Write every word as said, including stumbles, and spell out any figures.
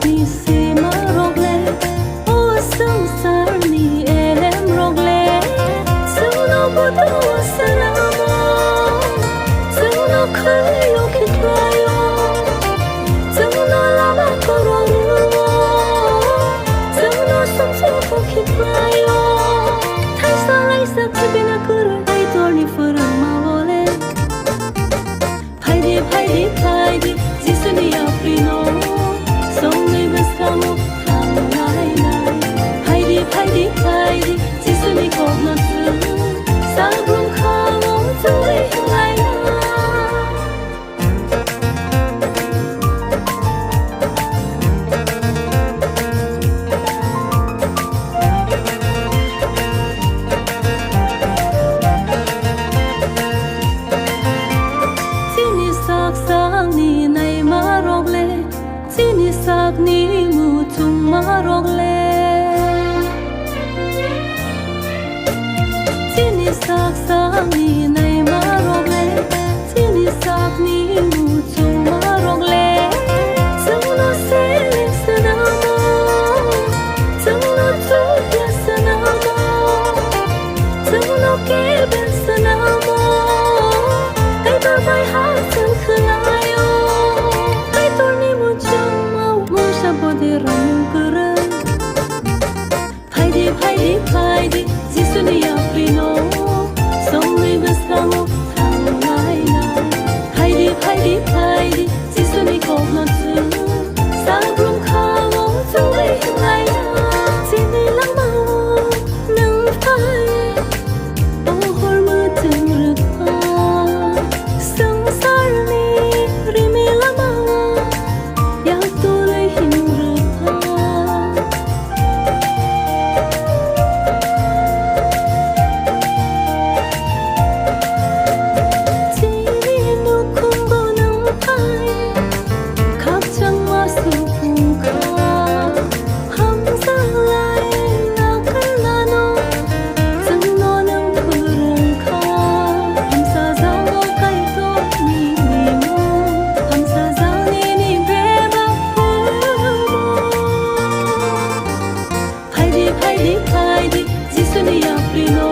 Ni sima rok le, o swngchar ni elem rok le, chwngno buto swnamo, chwngno khwlwio khe khlaio, chwngno lama kwrwng rwo, chwngno sumsok khe khlaio. Thaisa laisa khe bina kwrwi, Kaitorni phwrwngma o le. Phaidi, phaidi, phaidi, Jisuni yaprino, songni bwskango thanglainai. Phaidi, phaidi, phaidi, Jisuni kokno chwng, salbrum khamo chwngwi wnglainai. Chini sak sakni naima rok le, chini sakni muchungma rok le. Chini sak sakni naima rok le, chini sakni muchungma rok le. Chwngno seleng swnamo, chwngno chukya swnamo, chwngno keben swnamo, Kaitor bai hachal khwlaio. Kaitorni muchungma mungsa bodi rang kwrwng. Phaidi, phaidi, phaidi, Jisuni yaprino, songni bwskango thanglainai. Phaidi, phaidi, phaidi, Jisuni kokno chwng, salbrum khamo chwngwi wnglainai. Chini langmao nwng phai, o hor mwchwng rwkha, swngcharni rimi lamao yak tolwi himrwkha. Chini nukhungo nwng phai khakchangma supungkha. Hamjalai nakarnano chwngno nwng phwrwngkha. Hamsajao Kaitorni nimo, hamsajao nini bebak phwrwngmo. Phaidi, phaidi, phaidi, Jisuni yaprino,